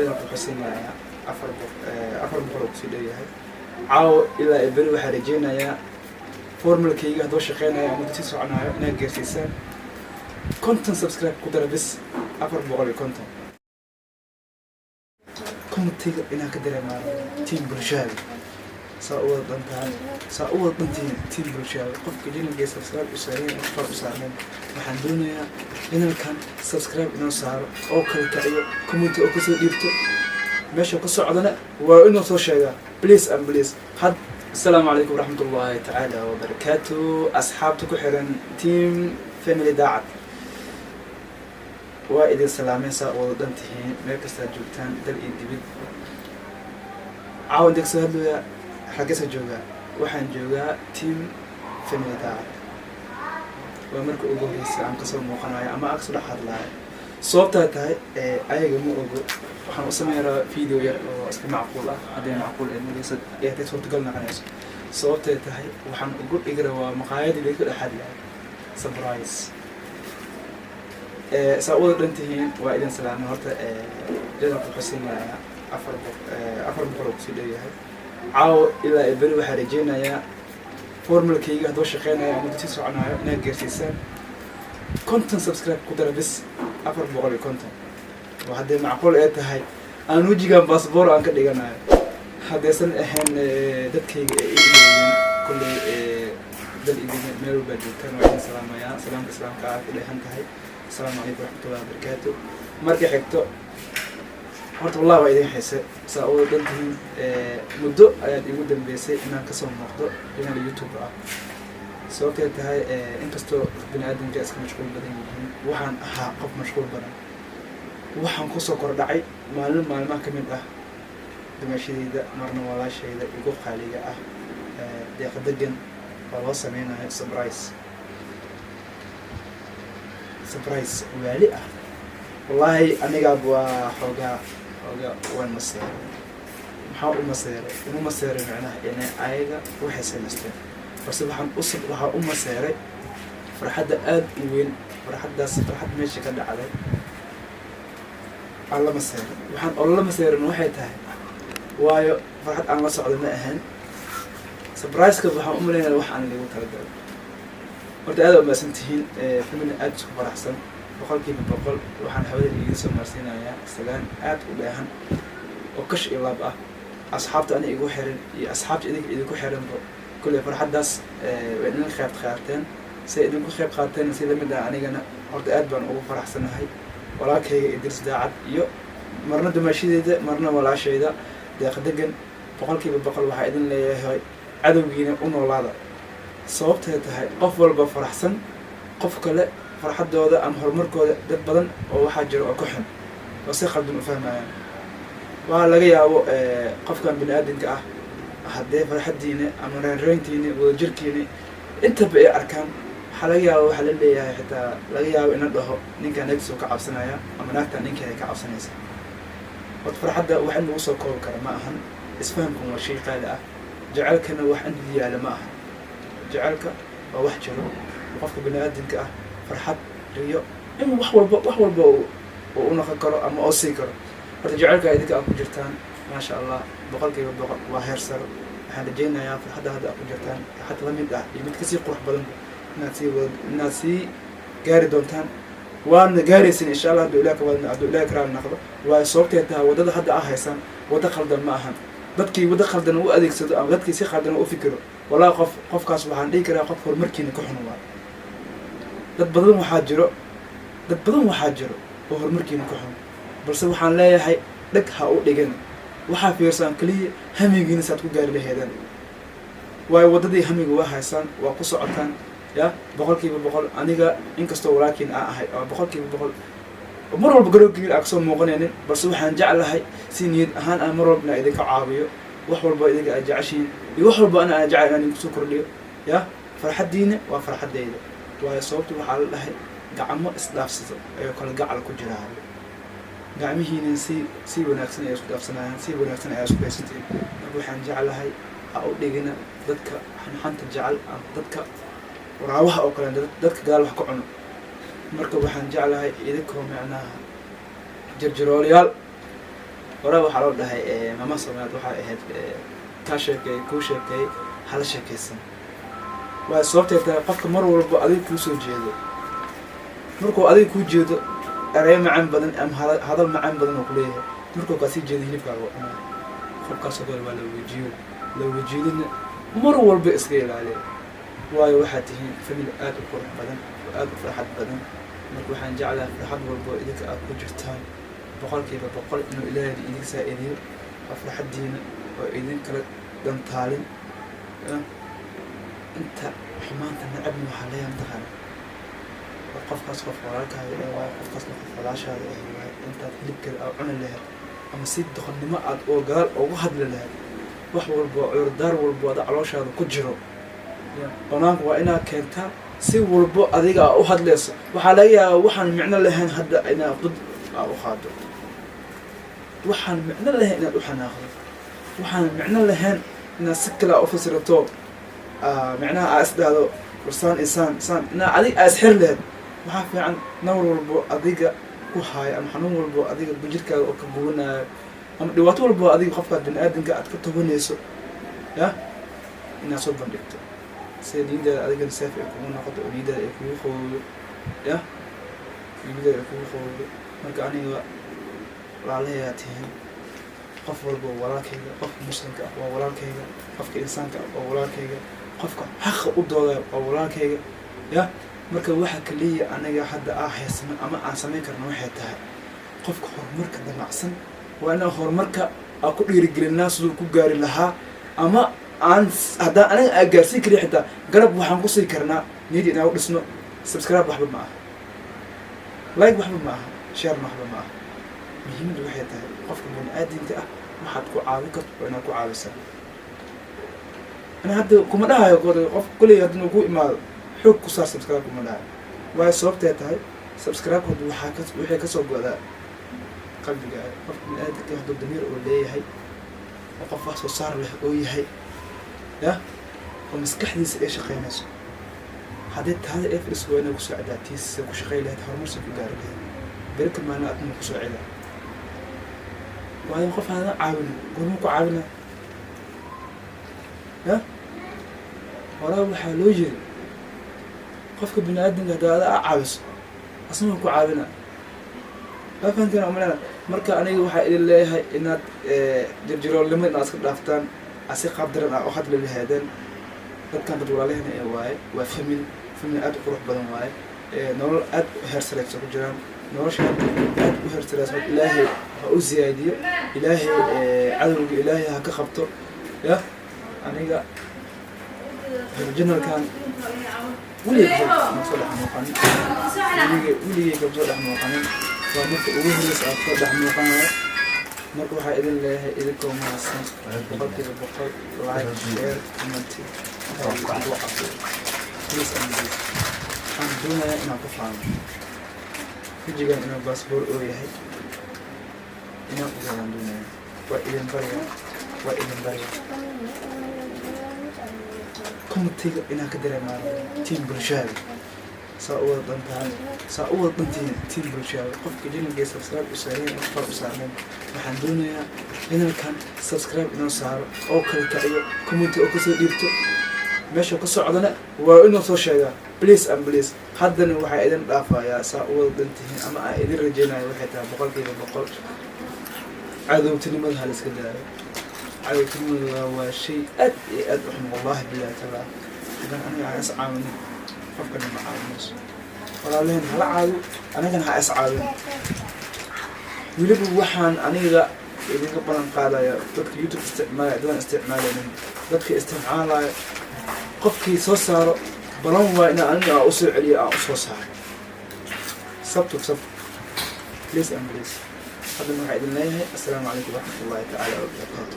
Channelka wuxuu siinayaa 400, 400 oo kusii dhow yahay. Caawo ilaa iyo beri waxaa rajeynayaa formulakayga hadduu shaqeynayo ama sii soconayo inaad gaarsiisaan 50 subscribe ku dara bis, 450. Commentiga inaan ka dareemaa team Bulshaawi saa u wada dhan tahay, saa u wada dhantihiin team Bulshaawi. Qofka channelkay subscribe u saareen, qof u saarneen, waxaan doonayaa channelkan subscribe inoo saaro oo kala kiciyo, comment oo kasoo dhiibto, meesha ka socdana waa inuu soo sheegaa, please and please. Had asalaamu calaykum waraxmat ullaahi tacaala wabarakaatu. Asxaabta ku xiran team family Daacad, waa idin salaameen. Saa wada dhan tihiin meel kastaad joogtaan, dal iyo dibid. Caawa inta kasoo hadlaya, xaggesa joogaa? Waxaan joogaa team family Daacad. Waa marka ugu horeysa aan kasoo muuqanayo ama aan kasoo dhex hadlaayo. Sababtaa tahay, ayaga ma ogo. Waxaan u sameyn rabaa video yar oo iska macquul ah, hadday macquul ee nageysa ee hadday suurtagal noqonayso. Sababtay tahay, waxaan ugu dhigi rabaa maqaayadii laga dhex hadlayo surprise. Saa u wada dhan tihiin, waa idin salaamay. Horta channelka wuxuu siinayaa 400, 400 oo kusii dhow yahay. Caawo ilaa iyo beri waxaa rajeynayaa formulakayga hadduu shaqeynayo ama sii soconayo inaad gaarsiisaan 50 subscribe ku dara bis, 450. Oo hadday macquul ee tahay aan wejigan baasboor aan ka dhiganayo, haddaysan ahayn dadkayga ee i iloobin kolley. Dal idin meel walbaa joogtaan, waa idin salaamayaa. Salaamka islaamka ah ku dheehan tahay, asalaamu calaykum waraxmatullahi wabarakaatu. Marka xigto, horta wallahi waa idin xiise. Saa u dhan tihiin, muddo ayaad igu dambeysay inaan kasoo muuqdo channel YouTube ah. Sababtay tahay, inkastoo bini aadamka iska mashquul badan yihiin, waxaan ahaa qof mashquul badan. Waxaan kusoo kordhacay maalin maalmaha ka mid ah dumaashadeyda, marna walaashayda igu qaaliga ah, Deeqa Degan, oo loo sameynayo surprise, surprise waali ah. Wallaahi anigaab waa xoogaa xoogaa waan maseeray. Maxaa u maseeray? Uma maseeray macnaha inay ayaga waxay samaysteen, balse waxaan u maseeray farxadda aada u weyn. Farxaddaas, farxad meesha ka dhacday aan la maseeray. Waxaan olola maseerin waxay tahay, waayo farxad aan la socdo ma ahan. Surprise-ka waxaan u malaynaya wax aan liigu talagalay. Horta aada umaasan tihiin, family aada isku faraxsan 100%. Waxaan hawada iiga soo marsiinayaa salaan aada u dheehan oo kash iyo laab ah asxaabta ani igu xiran iyo asxaabta idinka idinku xiranba. Kulley farxaddaas way idin qeyb qaateen. Siay idinku qeyb qaateen si lamid ah anigana horta aad baan ugu faraxsanahay. Walaalkayga Idris Daacad iyo marna dumaashadeeda, marna walaashayda Deeq Degan, 100% waxaa idin leeyahay cadowgiina u noolaada. Sababtay tahay, qof walba faraxsan, qof kale farxaddooda ama horumarkooda dad badan oo waxaa jira oo ka xun oo si qaldan u fahmayaan. Waa laga yaabo qofkan bini aadamka ah haddee farxaddiina ama reynreyntiina, wadajirkiina intaba ay arkaan, waxaa laga yaaba, waxaa la leeyahay, xitaa laga yaabo ina dhaho ninkaan naagtiisuu ka cabsanaya ama naagtaan ninkeeda ka cabsanaysa. Horta farxadda wax in lagu soo koobi kara ma ahan. Isfahamkan waa shay qaali ah. Jecelkana wax in yaala ma aha. Jecelka waa wax jiro. Qofka bini aadamka ah farxad, riyo, in wax walba, wax walba uu u noqon karo ama oo sii karo. Horta jecelka idinka aad ku jirtaan, maasha Allah, 100% waa heer saro. Waxaan rajaynayaa farxadda hadda aad ku jirtaan farxad la mid ah iyo mid kasii qurux badanba inaad sii gaari doontaan, waadna gaaraysin insha Allah, hadduu Ilah ka hadduu Ilahi karaal naqdo. Waayo sababtay tahay, waddada hadda aa haysaan waddo khaldan ma ahan. Dadkii waddo khaldan u adeegsado ama dadkii si khaldan u fikiro, wallahi qofkaas waxaan dhihi karaa qof horumarkiina ka xun waayo. Dad badan waxaa jiro, dad badan waxaa jiro oo horumarkiina ka xun, balse waxaan leeyahay dheg ha u dhigan. Waxaa fiirsaan keliya hamigiina saad ku gaari laheedaan. Waayo waddadii hamiga waa haysaan, waa ku socotaan ya 100%. Aniga inkastoo walaalkiin aa ahay oo 100% mar walba garowgiin aa kasoo muuqanaynin, balse waxaan jeclahay si niyad ahaan aan mar walba inaa idinka caawiyo wax walba idinka aad jeceshihiin iyo wax walba ana aan jecel inaan idinku soo kordhiyo. Ya farxaddiina waa farxaddayda. Waayo sababta waxaa la dhahay gacmo isdhaafsado ayoo kale gacal ku jiraa. Gacmihiina si wanaagsan ay isku dhaafsanayaan, si wanaagsan ayaa isku haysatiin. Marka waxaan jeclahay ha u dhigina dadka xanxanta jecel ama dadka waraabaha oo kale, dadka gadaal wax ka cuno. Marka waxaan jeclahay idinkoo macnaha jirjiroolayaal. Horaa waxaa loo dhahay, mama Soomaaliyeed waxay ahayd, kaa sheekeey kuu sheekeey hala sheekaysan. Waa sababtay tahay, qofka mar walba adiga kuu soo jeedo, markuu adiga kuu jeedo ereyo macaan badan ama hadal macaan badan oo kuleeyahay, markuu kaasii jeedo hilibkaaga cunaa. Qofkaasoo kale waa la wejiyo, la wejiidina mar walba iska ilaaliya. Waayo, waxaad tihiin family aada u qurux badan oo aada u farxad badan. Marka waxaan jeclahay farxad walba oo idinka aad ku jirtaan 100% inuu Ilaahay idin saa-idiyo oo farxaddiina oo idin kala dhantaalin. Inta xumaanta nacabna waxaa leeyahay, mataqaana, waa qofkaas qof walaalkaaga ee waayo, qofkaasna qof walaashaada eh waayo. Intaad hilibkeeda aad cuni lahayd ama si doqonnimo aad oo gadaal ugu hadli lahayd, wax walba oo cudurdaar walbo ada calooshaada ku jiro banaanku waa inaad keentaa. Si walbo adiga aa u hadlayso, waxaa laga yaabaa waxaan micno lahayn hadda inaad dad aa u qaado, waxaan micno lahayn inaad u xanaaqdo, waxaan micno lahayn inaad si kale aa u fasirato, micnaha aa isdhahdo warsaan insaan saan inaa adig aa isxir lahayd. Waxaa fiican nawr walbo adiga ku haayo ama xanuun walbo adiga jirkaaga oo ka gubanaayo ama dhibaato walbo adiga qofkaad bani aadamka aad ka tobanayso ya inaad soo bandhigto, sida niyadaada adigana safe ay kugu noqoto oo niyadaada ay kugu qabowdo, ya niyadaada ay kugu qabowdo. Marka aniga walaalahayaa tihiin, qof walba waa walaalkayga. Qofka muslimka ah waa walaalkayga, qofka insaanka ah waa walaalkayga, qofka xaqa u doodaya waa walaalkayga. Ya marka waxa kaliya aniga hadda aa haysano ama aan samayn karno waxay tahay, qofka horumarka damacsan waa inaan horumarka aan ku dhiirigelinaa siduu ku gaari lahaa, ama aan haddaan aniga aa gaarsiin kariya xitaa garab waxaan kusii karnaa niyadii inaan u dhisno. Subscribe waxba ma aha, like waxba ma aha, sharena waxba ma aha. Muhiimaddu waxay tahay, qofka bani aadamka ah waxaad ku caawin karto waa inaad ku caawisaa. Ana hadda kuma dhahayo qof kulley haddii ku imaado xoog ku saar subscribe, kuma dhahayo. Waayo, sababtay tahay, subscribe hadda waxaa ka waxay kasoo go'daa qalbigaaga. Qofka bani aadamka hadduu damiir oo leeyahay oo qof wax soo saar leh oo yahay, ya oo maskaxdiisa ay shaqeynayso, haddii taada ee fadhiso waa inay kusoo cadaatiisa ku shaqey lahayd, horumarsa ku gaari lahayd, berika maalin adna kusoo celaa. Waayo, qof aadan caawinin goorma ku caawina? Ya horaa waxaa loo yiri, qofka bini aadamka haddaa ada aa caawiso asna ku caawina. Waa fahanteen umalena. Marka aniga waxaa idin leeyahay inaad jirjiroolnimo inaad iska dhaaftaan, asi qaab daran aa u hadli lahaadeen. Dadkan dad walaalahena ee waaye, waa family, family aad u qurux badan waaye, nolol aad u heer sareysa ku jiraan. Nolosha aad u heer sareysa Ilaahay ha u ziyaadiyo, Ilaahay cadowga Ilaahay ha ka qabto. Ya aniga channelkan weligay kama soo dhex muuqanin, weligay weligay kama soo dhex muuqanin. Waa marka ugu horeysa aad soo dhex muuqanayo. Marka waxaa idin leeyahay, idinkoo mahadsan 100%, like, share, comment. Please and please, waxaan doonayaa inaan ku faano wejigan inuu baasboor oo yahay, inaan ogaadaan doonaya. Waa idin barya, waa idin barya, commentiga inaan ka dareemaan team Bulshaawi saa u wada dhan tahay, saa u wada dhantihiin team Bulshaawi. Qofka channelkay subscribe u saareen, far u saareen, waxaan doonayaa channelkan subscribe inoo saaro oo kala kiciyo, comment oo kasoo dhiibto, meesha ka socdana waa inuu soo sheegaa. Please and please. Haddana waxaa idin dhaafayaa, saa u wada dhantihiin ama aan idin rajeynayo waxay tahay, 100% cadowtinimada ha la iska daayo. Cadowtinimada waa shay aad iyo aad u xun, wallahi billahi taala. Haddaan aniga aan is caawinin, qofkana ma caawinayso. Walaalaheen hala caawiyo, anigana ha is caawin. Weliba waxaan aniga idinka balan qaadaya, dadka YouTube isticmaalaya, dadaan isticmaalaynin, dadka isticmaalaya, qofkii soo saaro balan waa inaan aniga aan usoo celiyo, aan usoo saaro sub to sub. Please and please. Haddana waxaa idin leeyahay, assalaamu calaykum waraxmat ullahi tacaala wabarakaatu.